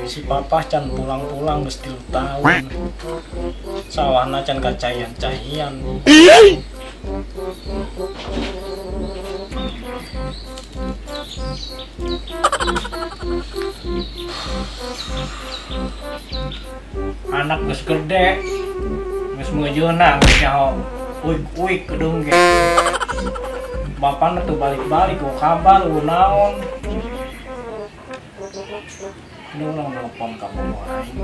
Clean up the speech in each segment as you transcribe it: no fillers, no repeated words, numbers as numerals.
Si papa can pulang-pulang geus 3 tahun. Sawahna can kacaian-caian. Anak geus gede, geus meujeuhna geus nyaho uik-uik gedung ge. Bapana tuh balik-balik ku kabar ku naon. Ini orang nelpon ka bobo aing.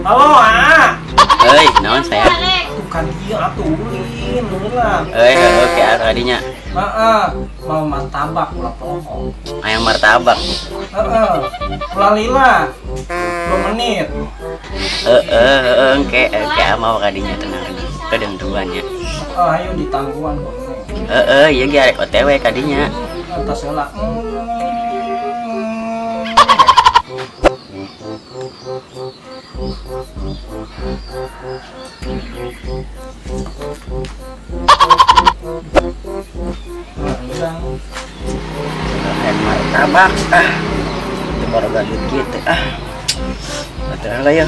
Halo, ah. Euy, naon saya? Bukan dia atuh ulin, lah. Euy, heueuh ke tadinya. Heeh, mau martabak ulah poho. Hayang martabak. Heeh. Ulah lila. 2 menit. Heeh, heeh, engke engke mau kadinya tenang. Kedentuan nya. Oh, ayo ditangguhan kok. Heeh, ieu ge arek OTW kadinya. Atas heula. Martabak ah. Itu baru gadut gitu ah. Atuh lah ya.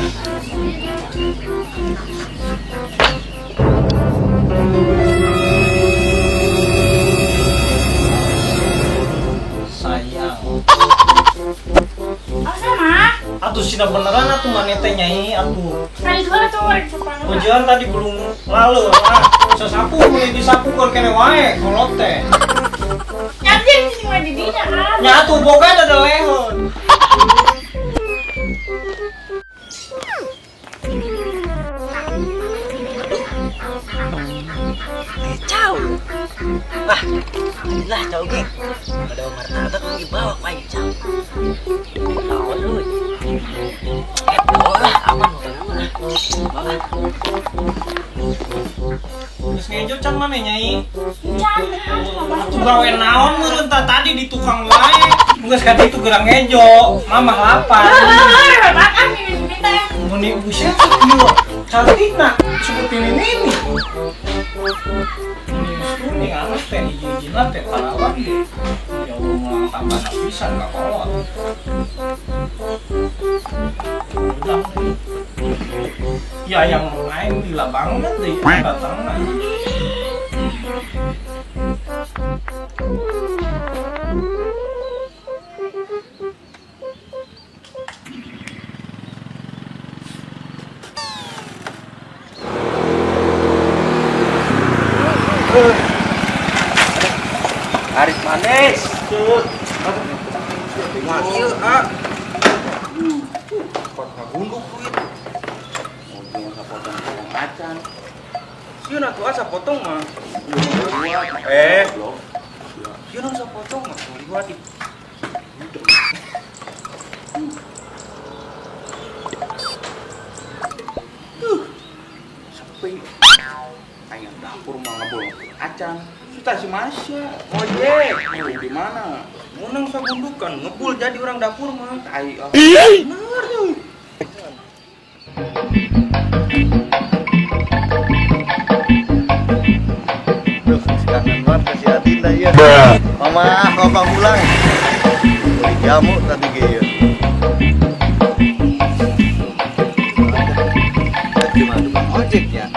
Sayang. Oh sama? Atuh sina beneran atuh maneh teh nyai atuh. Tadi juga atuh rek sopan. Ujian tadi belum lalu ah. Sasapu meuli disapukeun kene wae kolot teh. Anjing sih mah di dinya ah. Nya atuh boga ada lehon. Cau. Wah, lah cau ge. Ada martabak lagi bawa aing cau. Naon euy. Bawa lah aman mah. Bawa. Geus ngejo can maneh nyai? Can. Atuh gawe naon meureun tah tadi di tukang wae. Geus ka ditu geura ngejo, mamah lapar. Makan ini teh. Meni buset ieu cantikna seperti ini. Ini anak teh hiji-hijina teh parawan deh. Ya Allah mulang tambah pisan ka kolot. Udah. Ya yang lain gila banget deh datangna. Aris manis. Ieu ah. Pot ngagunduk duit. Mobil sapotong acan. Sieun atuh asa potong mah. Sieun sapotong mah liwat. Sepi. Aing dapur mah ngebul acan. Sudah si Masya, ojek, di mana? Menang sagundukan, ngebul jadi orang dapur mah. Tai ah. Bener tuh. Duh, kangen banget ke si Adinda ya. Mama, papa pulang. Beli jamu tadi ge ya. Cuma tukang ojek ya.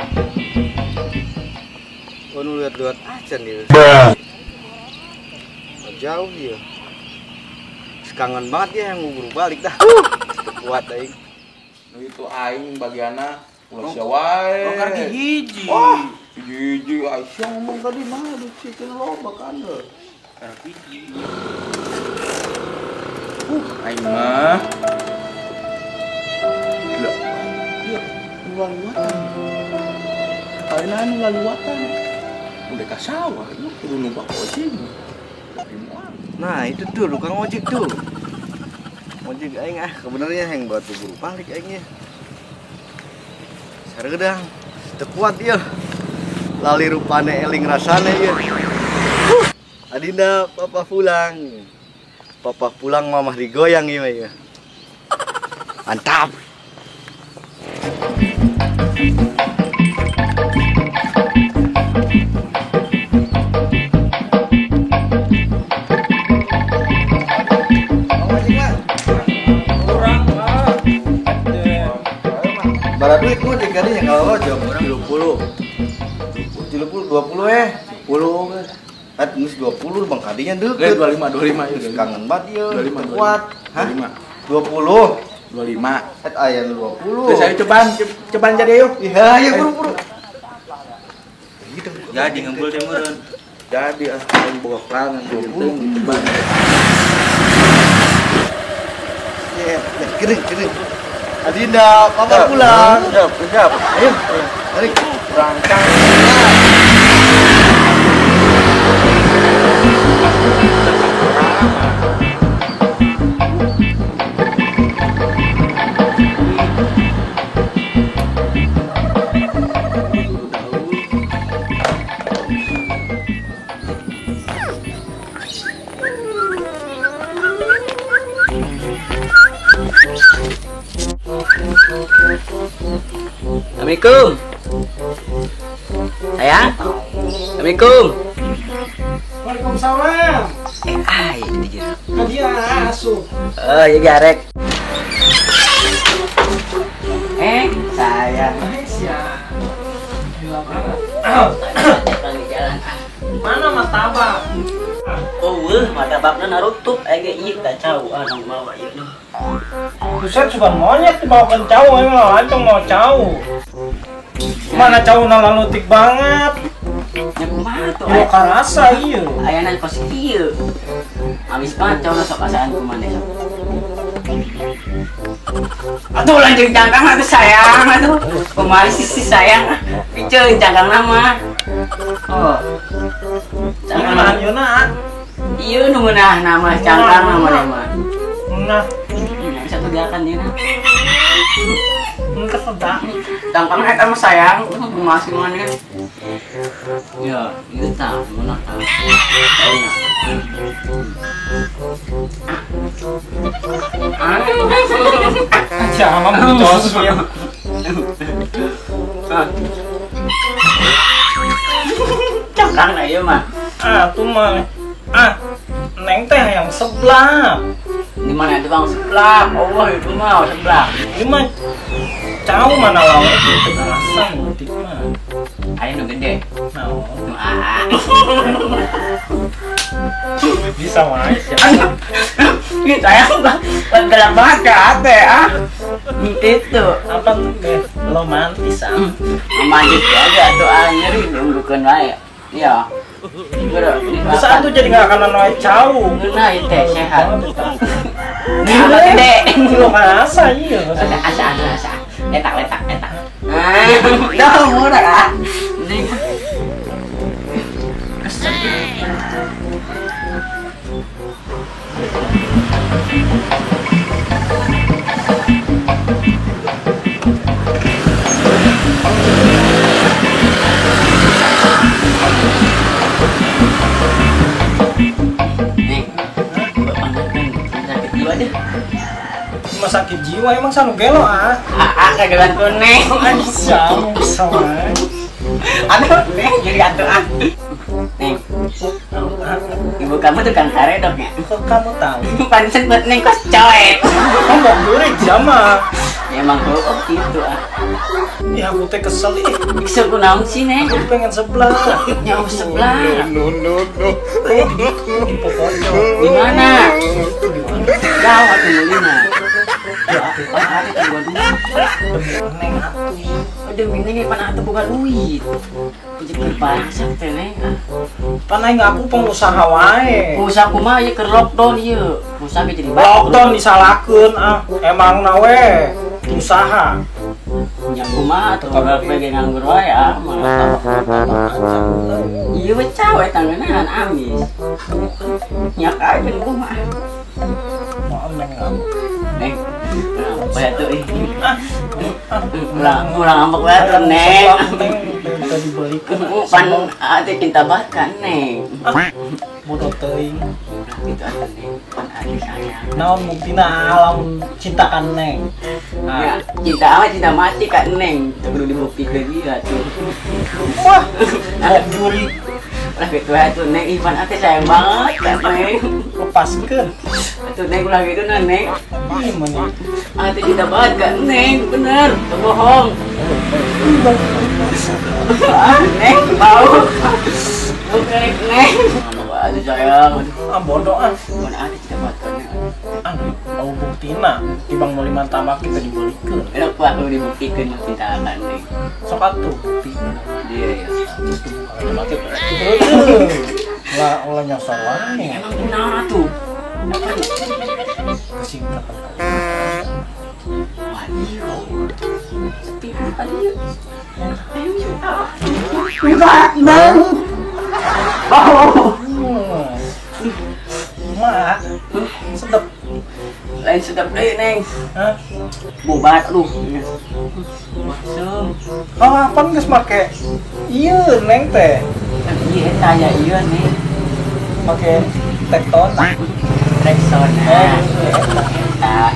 Oh, nu lihat-lihat acan dia. Jauh dia. Kangen banget ya yang buru balik dah. Kuat aing. Nu itu aing bagiana ulah sia wae. Oh, karena hiji. Wah, hiji Aisyah ngomong tadi mah di situ loba kan. Karena hiji. Aing mah. Gila. Iya, ulah liwatan. Kalian ulah liwatan. Udah ka sawah, ieu kudu numpak ojek. Nah, itu tuh tukang ojek tuh. Ojek aing ah, kebenernya yang buat buru balik aingnya. Sareudang, teu kuat ieu. Lali rupane eling rasane ieu. Adinda, papa pulang. Papa pulang mamah digoyang ieu mah ieu. Mantap. 30 20 eh. 10 geus. At geus 20 bang kadinya deukeut. 25 25 ieu. Kangen banget ieu. 25 kuat. Hah? 20. 25. Et aya nu 20. Geus ayo cobaan jadi yuk. Iya, ayo buru-buru. Jadi ngebul teh meureun. Jadi ah aing boga perangan 20 cobaan. Ya, kering. Adinda, papa pulang. Siap. Ayo, tarik. Berangkat. Assalamualaikum. Sayang. Assalamualaikum. Waalaikumsalam. Itu dia. Dia asup. Oh, ya garek. Sayang. Gila banget. Lagi jalan. Mana martabak? Oh, martabakna narutup aya ieu tak cau ah nang bawa ieu duh. Buset, suka monyet dibawakan cau, emang lancong mau cau. Mana cau lalutik banget. Ya kumaha tuh? Yo karasa ieu. Ayana kos kieu. Amis banget cau sok asaan kumaha sok. Atuh lanjut cangkang atuh sayang atuh. Kumaha sih sayang. Piceun cangkang nama. Oh. Cangkang ayeuna. Ieu nu meunah nama cangkang nama mah. Nah, satu gerakan dia nah. Engke sedap. Cangkang eta mah sayang, masih mana? Ya, itu tah, meunah tah. Jangan bocos ya. Cangkang na ieu mah. Ah, tuh mah. Ah, neng teh yang sebelah. Di mana itu bang sebelah? Allah itu mah sebelah. Ini mah cau mana lawan itu rasa ngutik mah. Ayo nu gede. Naon? Nu aa. Bisa wae sih. Ini sayang galak banget ke ate ah. Itu apa tuh romantis ah. Romantis aja tuh ah nyeri nunggukeun wae. Iya. Bisa tuh jadi nggak akan wae cau. Nah, itu sehat. Nah, gede. Lu rasa iya. Asa. Letak. Ah, murah ah. Rumah sakit jiwa emang sanu gelo ah. Ah, kagelan kuning. Bisa, bisa wae. Aduh, neng jadi atuh ah. Neng. Ibu kamu tukang karedok ya? Kok kamu tahu? Pansen buat neng kos coet. Kamu mau jurik jama. Ya emang oh gitu ah. Ya aku teh kesel ih. Kesel kunaon sih neng? Aku pengen sebelah. Nyawa sebelah. No. Di pokoknya. Di mana? Jauh atuh meulina. Ah, ada boga duit. Demi neng atuh. Demi neng pan atuh boga duit. Puji bangsa teh neng. Pan aing aku pengusaha wae. Pengusaha kumaha ieu keur lockdown ieu. Pengusaha ge jadi lockdown disalahkeun ah. Emang na we usaha. Nya kumaha atuh kabeh ge nganggur wae ah malah. Ieu we cawe tanganan amis. Nya kae kumaha. Maaf neng kamu. Neng, apa ya tuh ih? Ulang ngambek banget neng. Tadi balikan. Pan ate cinta banget kan neng. Bodoh teuing. Gitu atuh neng, pan ate sayang. Naon buktina lamun cinta kan neng. Ya, cinta amat cinta mati kan neng. Teu kudu dibuktikeun ieu atuh. Wah, kok juri. Ulah gitu atuh neng, ih pan ate sayang banget kan neng. Lepaskeun. Atuh neng ulah gitu nah neng. Ih mana? Ate cinta banget kan neng, bener, teu bohong. Neng, bau. Bukan neng. Aduh sayang. Ah bodoh ah. Mana ada cinta motornya. Aduh, mau buktina tibang meuli martabak kita dibeulikeun. Enak ku aku dibuktikan mah cinta kan neng. Sok atuh bukti. Iya ya. Lah ulah nyasar wae. Emang kunaon atuh? Kesingkatan. Wah, iya. Sepi tadi yuk. Ayo yuk. Neng. Bau. Mak, sedep. Lain sedep deh, Neng. Hah? Bobat lu. Masuk. Oh, apaan geus make? Iya, Neng teh. Iya, tanya iya, Neng. Make Tektona. Rexona. Eta.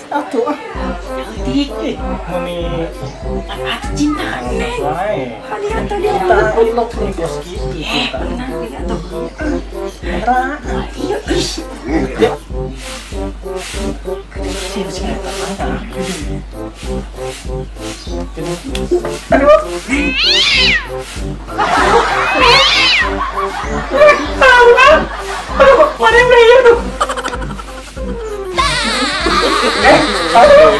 Atuh ah. Cantik. Meni cinta Neng. Cinta ilok nih kos gitu cinta. Era. Iya ih. Aduh. Aduh, mana yang beli tuh? Aduh.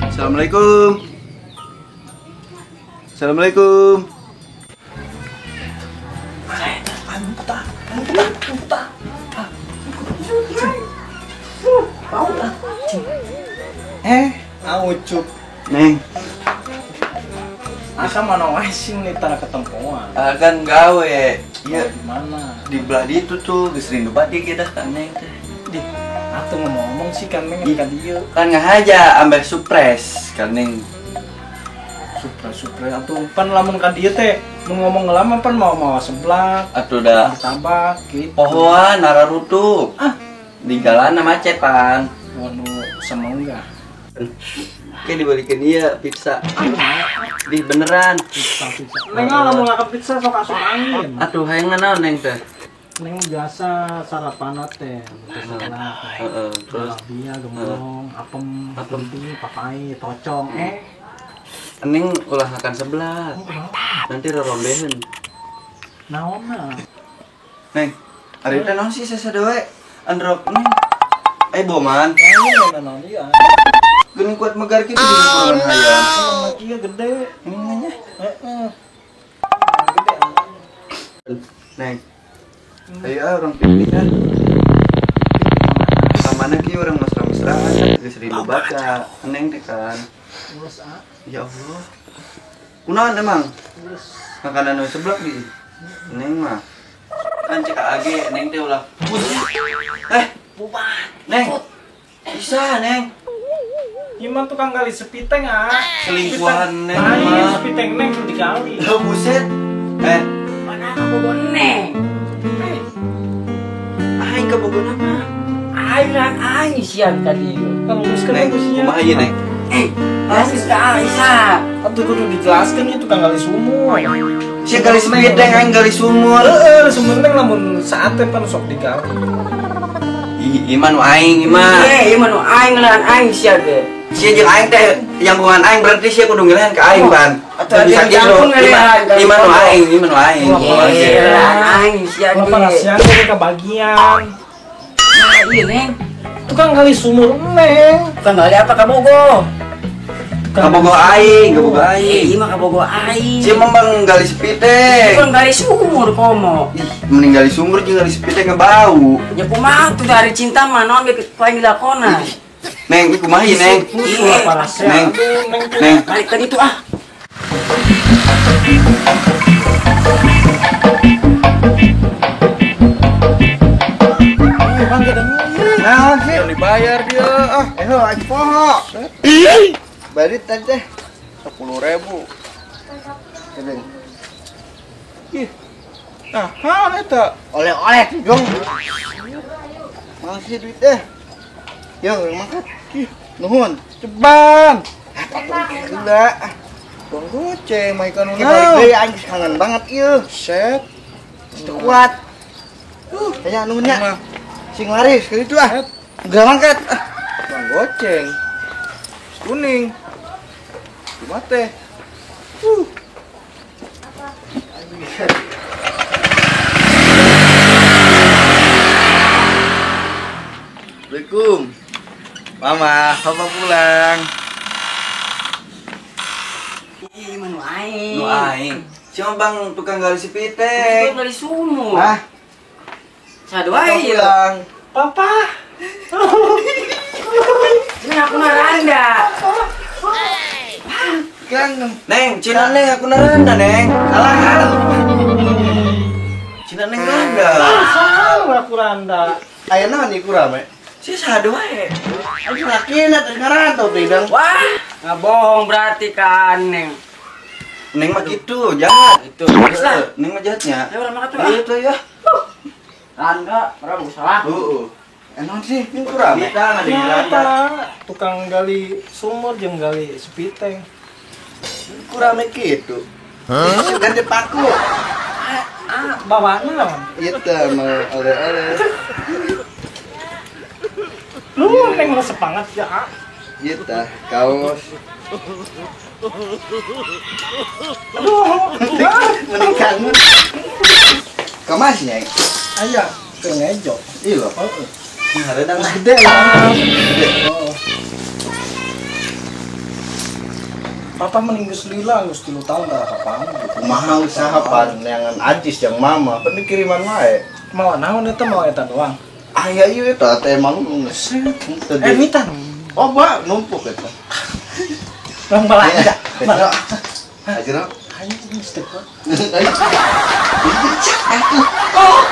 Assalamualaikum. Assalamualaikum. Ucup. Neng. Asa mana wae sing nih tanah ketempoan. Kan gawe. Iya, di mana? Di belah ditu tuh geus rindu badik ya dah kan Neng teh. Di atuh ngomong sih kan Neng ka dieu. Kan ngahaja ambeh supres kan Neng. Supres atuh pan lamun ka dieu teh mun ngomong lama pan mau seblak. Atuh dah martabak gitu. Pohoan nararutup. Ah, di jalan macet pan. Waduh, semangga. Oke dibalikin iya pizza. Di beneran. Pizza. Neng lamun ngangkat pizza sok asup angin. Atuh hayang naon Neng teh? Neng biasa sarapan teh, heeh, terus dia gemblong, apem, apem, papai, tocong, Neng ulah makan sebelah. Nanti rorombeheun. Naon mah? Neng, ari teh naon sih sasadewe? Androk Neng. Boman. Naon dia? Geuning kuat megar kitu di kurang hayam. Iya gede. Ini nya. Heeh. Gede. Neng. Ayo orang pipih ah. Kamana kieu urang mesra-mesraan geus rindu baca. Neng teh kan. Urus ah. Ya Allah. Kunaon emang? Urus. Makanan we seblak di. Neng mah. Kan cek age Neng teh ulah. Bubar. Neng. Bisa, Neng. Gimana tukang gali sepiteng ah? Selingkuhan Neng mah. Sepiteng Neng tuh digali. Lah buset. Mana kabogo Neng? Aing kabogo nama. Aing lan aing sian tadi. Kalau luruskan Neng, kumaha ieu Neng? Jelaskeun ka Aisyah. Atuh kudu dijelaskeun ieu tukang gali sumur. Sia gali sepiteng aing gali sumur. Heeh, sumur Neng lamun saat teh pan sok digali. Ih, ieu mah nu aing ieu mah. Ieu mah nu aing lan aing sia ge. Sia jeung aing teh jangkungan aing berarti sia kudu ngelehan ka aing pan. Atuh bisa kitu. Ieu mah nu aing, ieu mah nu aing. Lan aing sia ge. Lah sia kebagian. Nah, ieu Neng. Tukang gali sumur Neng. Tukang gali apa kabogo? Kabogo aing, kabogo aing. Ieu mah kabogo aing. Sia mah bang gali sepiteng. Tukang gali sumur komo. Ih, mending gali sumur jeung gali sepiteng ngebau. Ya kumaha tuh dari cinta mah naon ge ku aing dilakona. Neng, ini kumaha ieu, Neng? Neng. Neng, balik tadi tuh ah. Nah, sih yang dibayar dia ah. Aing poho. Bayar tadi teh 10.000. Kebeng. Ih. Nah, hal eta. Oleh-oleh dong. Masih duit teh. Yo, mangkat. Ih, nuhun. Ceban. Gila. Bang goceng mah ikan Balik deui aing kangen banget ieu. Set. Teu kuat. Kayaknya nuhunnya. Sing laris kali itu ah. Enggak mangkat. Bang goceng. Kuning. Cuma teh. Assalamualaikum. Mama, papa pulang. Ih, manu aing. Nu aing. Siapa bang tukang gali si pitek? Tukang gali sumur. Hah? Sadu aing. Pulang. Papa. Cina aku naranda. Kangen. Neng, Cina neng aku naranda, Neng. Salah. Cina neng randa. Salah aku randa. Aya naon ieu kurame? Si sadu wae. Aing lakina teh ngarantau teh dang. Wah, nggak bohong berarti kan, Neng. Neng mah gitu, jahat. Itu. Geus lah. Neng mah jahatnya. Ayo urang makan tuh. Iya tuh ya. Randa, urang mau salah. Heeh. Naon sih ieu kurame? Kita ada di randa. Tukang gali sumur jeung gali sepiteng. Kurame kitu. Hah? Ganti paku. Ah, bawa naon? Ieu teh mah oleh-oleh. Lu neng resep banget ya, ah. Ieu tah kaos. Aduh, mending kangen. Kamas nya? Aya, keur ngejo. Iya lho. Heeh. Hareudang gede lah. Gede. Papa mending geus lila geus 3 tahun dah kapan. Kumaha usaha pan neangan ajis jeung mama, pan dikiriman wae. Mawa naon eta mawa eta doang. Aya ieu eta teh emang geus. Mita. Oh, ba, numpuk eta. Bang balanja. Aja. Ayo geus teu kuat. Oh.